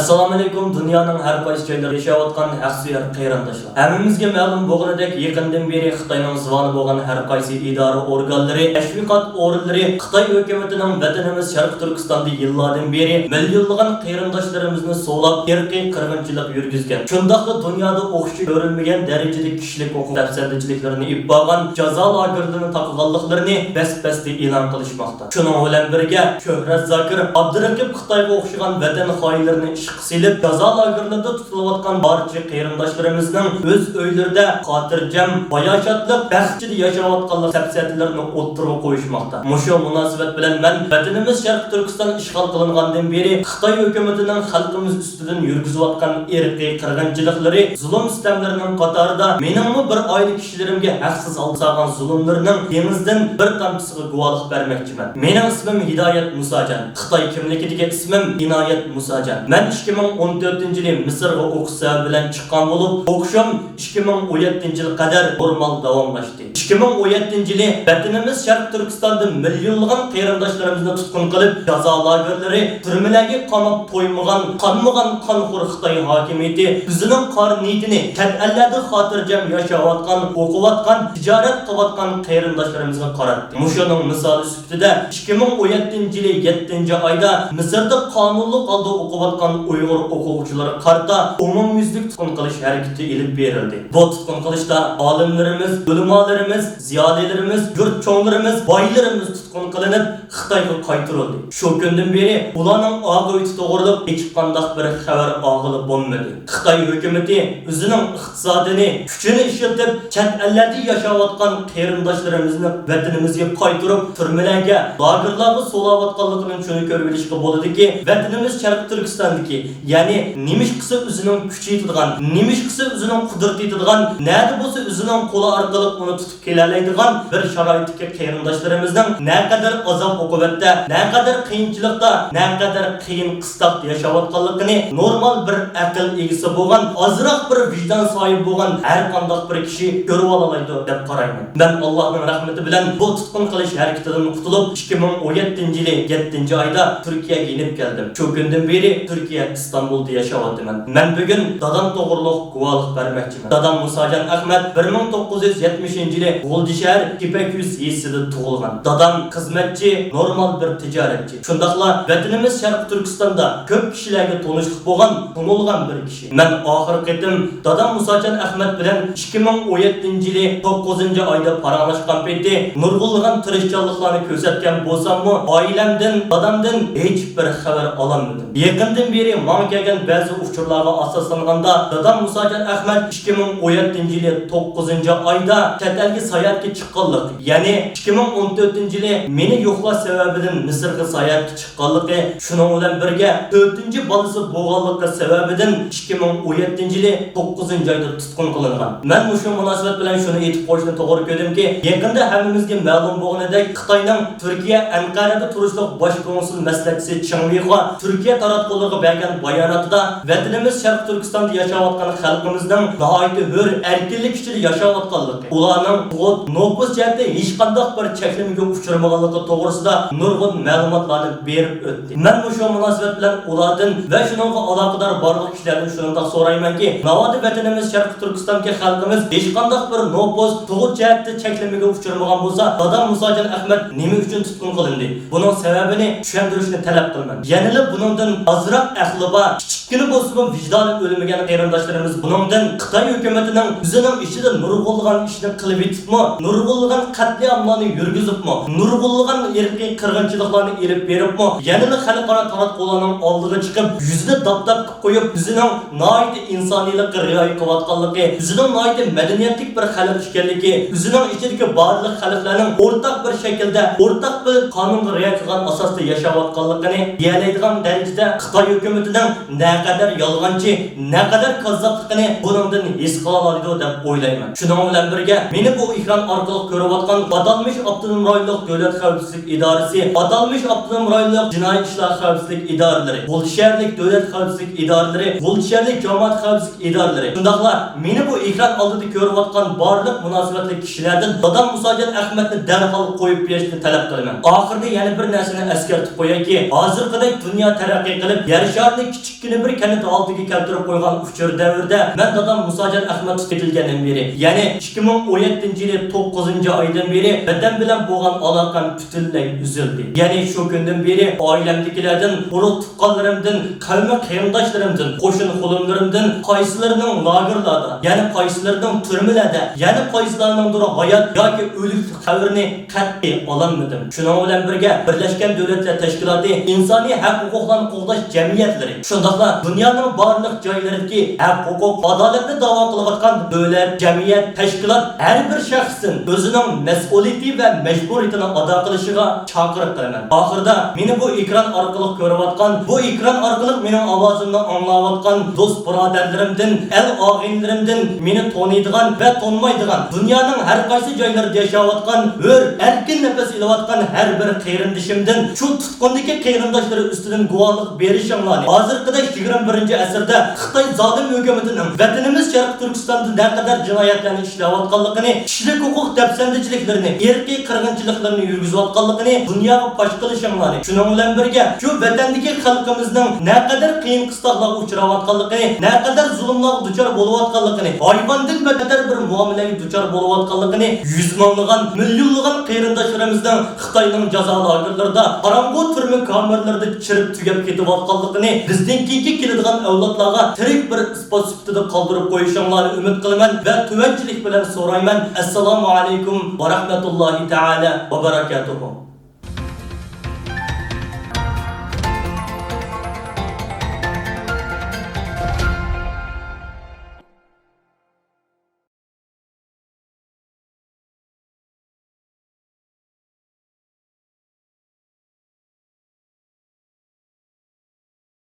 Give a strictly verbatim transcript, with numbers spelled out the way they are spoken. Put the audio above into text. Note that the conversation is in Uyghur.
ئەسسالامۇئەلەيكۇم، دۇنيانىڭ ھەر قايسى جايلىرىدا ياشاۋاتقان ھەقسۆيەر قېرىنداشلار. ھەممىمىزگە مەلۇم بولغىنىدەك، يېقىندىن بېرى خىتاينىڭ زۇۋانى بولغان ھەر قايسى ئىدارە ئورگانلىرى، تەشۋىقات ئورۇنلىرى خىتاي ھۆكۈمىتىنىڭ ۋەتىنىمىز شەرقىي تۈركىستاندا يىللاردىن بېرى مىليونلىغان قېرىنداشلىرىمىزنى سولاپ، ئىرقىي قىرغىنچىلىق يۈرگۈزگەن، شۇنداقلا دۇنيادا ئوخشىشى كۆرۈلمىگەن دەرىجىدە كىشىلىك ھوقۇق دەپسەندىچىلىكلىرىنى ئېلىپ بارغان جازا لاگېرلىرىنى تاقىغانلىقلىرىنى بەس-بەستە ئېلان قىلىشماقتا. شۇنىڭ بىلەن بىرگە، شۆھرەت زاكىر، ئابدۇرېقىپ خىتايغا ئوخشىغان ۋەتەن خائىنلىرىنى ئىشقا سېلىپ، جازا لاگېرلىرىدا تۇتۇلۇۋاتقان بارچە قېرىنداشلىرىمىزنىڭ ئۆز ئۆيلىرىدە خاتىرجەم، باياشاتلىق، بەخت ئىچىدە ياشاۋاتقانلىق سەپسەتىلىرىنى ئوتتۇرىغا قويۇشماقتا. مۇشۇ مۇناسىۋەت بىلەن مەن ۋەتىنىمىز شەرقىي تۈركىستان ئىشغال قىلىنغاندىن بېرى خىتاي ھۆكۈمىتىنىڭ خەلقىمىز ئۈستىدىن يۈرگۈزۈۋاتقان ئىرقىي قىرغىنچىلىقلىرى، زۇلۇم-سىتەملىرىنىڭ قاتارىدا مېنىڭمۇ بىر ئائىلە كىشىلىرىمگە ھەقسىز ئالدىساغان زۇلۇملىرىنىڭ دېڭىزدىن بىر تامچىسىغا گۇۋاھلىق بەرمەكچىمەن. مېنىڭ ئىسمىم ھىدايەت مۇساجان. خىتاي كىملىكىدىكى ئىسمىم ئىنايەت مۇساجان. مەن ئىككى مىڭ ئون تۆتىنچى يىلى مىسىرغا ئوقۇش سەۋەبى بىلەن چىققان بولۇپ، ئوقۇشۇم ئىككى مىڭ ئون يەتتىنچى يىلى قەدەر نورمال داۋاملاشتى. ئىككى مىڭ ئون يەتتىنچى يىلى ۋەتىنىمىز شەرقىي تۈركىستاندا مىليونلىغان قېرىنداشلىرىمىزنى تۇتقۇن قىلىپ، جازا لاگېرلىرى، تۈرمىلەرگە قاماپ تويمىغان، قانمىغان قانخور خىتاي ھاكىمىيىتى ئۆزىنىڭ قارا نىيىتىنى چەت ئەللەردە خاتىرجەم ياشاۋاتقان، ئوقۇۋاتقان، تىجارەت قىلىۋاتقان قېرىنداشلىرىمىزغا قاراتتى. مۇشۇنىڭ مىسالى سۈپىتىدە، ئىككى مىڭ ئون يەتتىنچى يىلى يەتتىنچى ئايدا مىسىردا قانۇنلۇق ھالدا ئوقۇۋاتقان ئۇيغۇر ئوقۇغۇچىلىرىغا قارىتا ئومۇميۈزلۈك تۇتقۇن قىلىش ھەرىكىتى ئېلىپ بېرىلدى. بۇ تۇتقۇن قىلىشتا ئالىملىرىمىز، ئۆلىمالىرىمىز، زىيالىيلىرىمىز، يۇرت چوڭلىرىمىز، بايلىرىمىز تۇتقۇن قىلىنىپ، خىتايغا قايتۇرۇلدى. شۇ كۈندىن بېرى ئۇلارنىڭ ئاقىۋىتى توغرۇلۇق ھېچقانداق بىر خەۋەر ئالغىلى بولمىدى. خىتاي ھۆكۈمىتى ئۆزىنىڭ ئىقتىسادىنى، كۈچىنى ئىشلىتىپ، چەت ئەللەردە ياشاۋاتقان قېرىنداشلىرىمىزنى ۋەتىنىمىزگە قايتۇرۇپ، تۈرمىلەرگە، لاگېرلارغا سولاۋاتقانلىقىدىن شۇنى كۆرۈۋېلىشقا بولىدۇكى، ۋەتىنىمىز شەرقىي تۈركىستاندىكى، يەنى نېمىشقىسى ئۆزىنىڭ كۈچى يېتىدىغان، نېمىشقىسى ئۆزىنىڭ قۇدرىتى يېتىدىغان، نەدە بولسا ئۆزىنىڭ قولى ئارقىلىق ئۇنى تۇتۇپ كېلەلەيدىغان بىر شارائىتتىكى قېرىنداشلىرىمىزنىڭ نەقەدەر ئازاب-ئوقۇبەتتە، نەقەدەر قىيىنچىلىقتا، نەقەدەر قىيىن-قىستاقتا ياشاۋاتقانلىقىنى نورمال بىر ئەقىل ئىگىسى بولغان، ئازراق بىر ۋىجدان ساھىبى بولغان ھەر قانداق بىر كىشى كۆرۈۋالالايدۇ دەپ قارايمەن. مەن ئاللاھنىڭ رەھمىتى بىلەن بۇ تۇتقۇن قىلىش ھەرىكىتىدىن قۇتۇلۇپ، ئىككى مىڭ ئون يەتتىنچى يىلى يەتتىنچى ئايدا تۈركىيەگە يېنىپ كەلدىم. شۇ كۈندىن بېرى تۈركىيە ئىستانبۇلدا ياشاۋاتىمەن. مەن بۈگۈن دادام توغرۇلۇق گۇۋاھلىق بەرمەكچىمەن. دادام مۇساجان ئەخمەت بىر مىڭ توققۇز يۈز يەتمىشىنچى يىلى غۇلجا شەھەر كېپەك يۈز يېزىسىدا تۇغۇلغان. دادام خىزمەتچى، نورمال بىر تىجارەتچى. شۇنداقلا ۋەتىنىمىز شەرقىي تۈركىستاندا كۆپ كىشىلەرگە تونۇشلۇق بولغان، تونۇلغان بىر كىشى. مەن ئاخىرقى قېتىم دادام مۇساجان ئەخمەت بىلەن ئىككى مىڭ ئون يەتتىنچى يىلى توققۇزىنچى ئايدا پاراڭلاشقان پېتى نۇرغۇنلىغان تىرىشچانلىقلارنى كۆرسەتكەن بولساممۇ، ئائىلەمدىن، دادامدىن ھېچ بىر خەۋەر ئالالمىدىم. يېقىندىن بېرى ماڭا كەلگەن بەزى ئۇچۇرلارغا ئاساسلانغاندا، دادام مۇساجان ئەخمەت ئىككى مىڭ ئون يەتتىنچى يىلى توققۇزىنچى ئايدا چەت ئەلگە ساياھەتكە چىققانلىقى، يەنى ئىككى مىڭ ئون تۆتىنچى يىلى مېنى يوقلاش سەۋەبىدىن مىسىرغا ساياھەتكە چىققانلىقى، شۇنىڭ بىلەن بىرگە تۆتىنچى بالىسى بولغانلىقى سەۋەبىدىن ئىككى مىڭ ئون يەتتىنچى يىلى توققۇزىنچى ئايدا تۇتقۇن قىلىنغان. مەن مۇشۇ مۇناسىۋەت بىلەن شۇنى ئېيتىپ قويۇشنى توغرا كۆردۈمكى، يېقىندا ھەممىمىزگە مەلۇم بولغىنىدەك، خىتاينىڭ تۈركىيە ئەنقەرەدە تۇرۇشلۇق باش كونسۇل مەسلىھەتچىسى چېڭ ۋېيخۇا تۈركىيە تاراتقۇلىرىغا بەرگەن باياناتىدا ۋەتىنىمىز شەرقىي تۈركىستاندا ياشاۋاتقان خەلقىمىزنىڭ ناھايىتى ھۆر، ئەركىنلىك ئىچىدە ياشاۋاتقانلىقى، ئۇلارنىڭ تۇغۇت، نوپۇس جەھەتتە ھېچقانداق بىر چەكلىمىگە ئۇچرىمىغانلىقى توغرىسىدا نۇرغۇن مەلۇماتلارنى بېرىپ ئۆتتى. مەن مۇشۇ مۇناسىۋەت بىلەن ئۇلاردىن ۋە شۇنىڭغا ئالاقىدار بارلىق كىشىلەردىن شۇنىڭدەك سورايمەنكى، ناۋادا ۋەتىنىمىز شەرقىي تۈركىستاندىكى خەلقىمىز ھېچقانداق بىر نوپۇس، تۇغۇت جەھەتتە چەكلىمىگە ئۇچرىمىغان بولسا، دادام مۇساجان ئەخمەت نېمە ئۈچۈن تۇتقۇن قىلىندى؟ بۇنىڭ سەۋەبىنى چۈشەندۈرۈشنى تەلەپ قىلىمەن. يەنىلا بۇنىڭدىن ئازراق ئەقلى بار، كىچىككىنە بولسىمۇ ۋىجدانى ئۆلمىگەن قېرىنداشلىرىمىز بۇنىڭدىن خىتاي ھۆكۈمىتىنىڭ ئۆزىنىڭ ئىچىدە نۇرغۇنلىغان ئىشنى قىلىۋېتىپمۇ، نۇرغۇنلىغان قەتلىئاملارنى يۈرگۈزۈپمۇ، نۇرغۇنلىغان ئىرقىي قىرغىنچىلىقلارنى ئېلىپ بېرىپمۇ، يەنىلا خەلقئارا تاراتقۇلارنىڭ ئالدىغا چىقىپ، يۈزىنى داپ-داپ قىلىپ قويۇپ، ئۆزىنىڭ ناھايىتى ئىنسانىيلىققا رىئايە قىلىۋاتقانلىقى، ئۆزىنىڭ ناھايىتى مەدەنىيەتلىك بىر خەلق ئىكەنلىكى، ئۆزىنىڭ ئىچىدىكى بارلىق خەلقلەرنىڭ ئورتاق بىر شەكىلدە، ئورتاق بىر قانۇنغا رىئايە قىلغان ئاساستا ياشاۋاتقانلىقىنى دېيەلەيدىغان دەرىجىدە خىتاي ھۆكۈمىتىنىڭ نەقەدەر يالغانچى، نەقەدەر كاززاپلىقىنى بۇنىڭدىن ھېس قىلالايدۇ دەپ ئويلايمەن. شۇنىڭ بىلەن بىرگە، مېنى بۇ ئېكران ئارقىلىق كۆرۈۋاتقان ئاتالمىش ئاپتونوم رايونلۇق دۆلەت خەۋپسىزلىك ئىدارىسى، ئاتالمىش ئاپتونوم رايونلۇق جىنايى ئىشلار خەۋپسىزلىك ئىدارىلىرى، غۇلجا شەھەرلىك دۆلەت خەۋپسىزلىك ئىدارىلىرى، غۇلجا شەھەرلىك جامائەت خەۋپسىزلىك ئىدارىلىرى، شۇنداقلا مېنى بۇ ئېكران ئالدىدا كۆرۈۋاتقان بارلىق مۇناسىۋەتلىك كىشىلەردىن دادام مۇساجان ئەخمەتنى دەرھال قويۇپ بېرىشنى تەلەپ قىلىمەن. ئاخىرىدا يەنە بىر نەرسىنى ئەسكەرتىپ قويايكى، ھازىرقىدەك دۇنيا تەرەققىي قىلىپ، يەر شار كىچىككىنە بىر كەنت ھالىتىگە كەلتۈرۈپ قويغان ئۇچۇر دەۋرىدە مەن دادام مۇساجان ئەخمەت تۇتۇپ كېتىلگەندىن بېرى، يەنى ئىككى مىڭ ئون يەتتىنچى يىلى توققۇزىنچى ئايدىن بېرى ۋەتەن بىلەن بولغان ئالاقەم پۈتۈنلەي ئۈزۈلدى. يەنى شۇ كۈندىن بېرى ئائىلەمدىكىلەردىن، ئۇرۇق تۇغقانلىرىمدىن، قەۋمى قېرىنداشلىرىمدىن، قوشنا قولۇملىرىمدىن قايسىلىرىنىڭ لاگېرلاردا، يەنى قايسىلىرىنىڭ تۈرمىلەردە، يەنە قايسىلارنىڭدۇر ھايات ياكى ئۆلۈكلۈك خەۋىرىنى قەتئىي ئالالمىدىم. شۇنىڭ بىلەن بىرگە، بىرلەشكەن دۆلەتلەر تەشكىلاتى ئىنسانىي ھەق ھوقۇقلارنى قوغداش جەمئىيەتلىرى، شۇنداقلا دۇنيانىڭ بارلىق جايلىرىدىكى ھەق ھوقۇق، ئادالەتنى داۋا قىلىۋاتقان دۆلەت، جەمئىيەت، تەشكىلات ھەر بىر شەخستىن ئۆزىنىڭ مەسئۇلىيىتى ۋە مەجبۇرىيىتىنى ئادا قىلىشىغا چاقىرىق قىلىمەن. ئاخىرىدا مېنى بۇ ئېكران ئارقىلىق كۆرۈۋاتقان، بۇ ئېكران ئارقىلىق مېنىڭ ئاۋازىمنى ئاڭلاۋاتقان دوست بۇرادەرلىرىمدىن، ئەل ئاغىنىلىرىمدىن، مېنى تونۇيدىغان ۋە تونۇمايدىغان، دۇنيانىڭ ھەر قايسى جايلىرىدا ياشاۋاتقان، ھۆر، ئەركىن نەپەس ئېلىۋاتقان ھەر بىر قېرىندىشىمدىن شۇ تۇتقۇندىكى قېرىنداشلىرى ئۈستىدىن گۇۋاھلىق بېرىشىڭلارنى، ھازىرقىدەك يىگىرمە بىرىنچى ئەسىردە خىتاي زالىم ھۆكۈمىتىنىڭ ۋەتىنىمىز شەرقىي تۈركىستاندا نەقەدەر جىنايەتلەرنى ئىشلەۋاتقانلىقىنى، كىشىلىك ھوقۇق دەپسەندىچىلىكلىرىنى، ئىرقىي قىرغىنچىلىقلىرىنى يۈرگۈزۈۋاتقانلىقىنى دۇنياغا پاش قىلىشىڭلارنى، شۇنىڭ بىلەن بىرگە، شۇ ۋەتەندىكى خەلقىمىزنىڭ نەقەدەر قىيىن قىستاقلارغا ئۇچراۋاتقانلىقىنى، نەقەدەر زۇلۇملارغا دۇچار بولۇۋاتقانلىقىنى، ھايۋاندىن بەتتەر بىر مۇئامىلىگە دۇچار بولۇۋاتقانلىقىنى، يۈز مىڭلىغان، مىليونلىغان قېرىنداشلىرىمىزنىڭ خىتاينىڭ جازا لاگېرلىرىدا، قاراڭغۇ تۈرمە كامېرىلىرىدا چىرىپ تۈگەپ كېتىۋاتقانلىقىنى بىزدىن كېيىنكى كېلىدىغان ئەۋلادلارغا تىرىك بىر ئىسپات سۈپىتىدە قالدۇرۇپ قويۇشۇڭلارنى ئۈمىد قىلىمەن ۋە تۆۋەنچىلىك بىلەن سورايمەن. ئەسسالامۇ ئەلەيكۇم ۋە رەھمەتۇللاھى تەئالە ۋە بەرەكاتۇھۇ.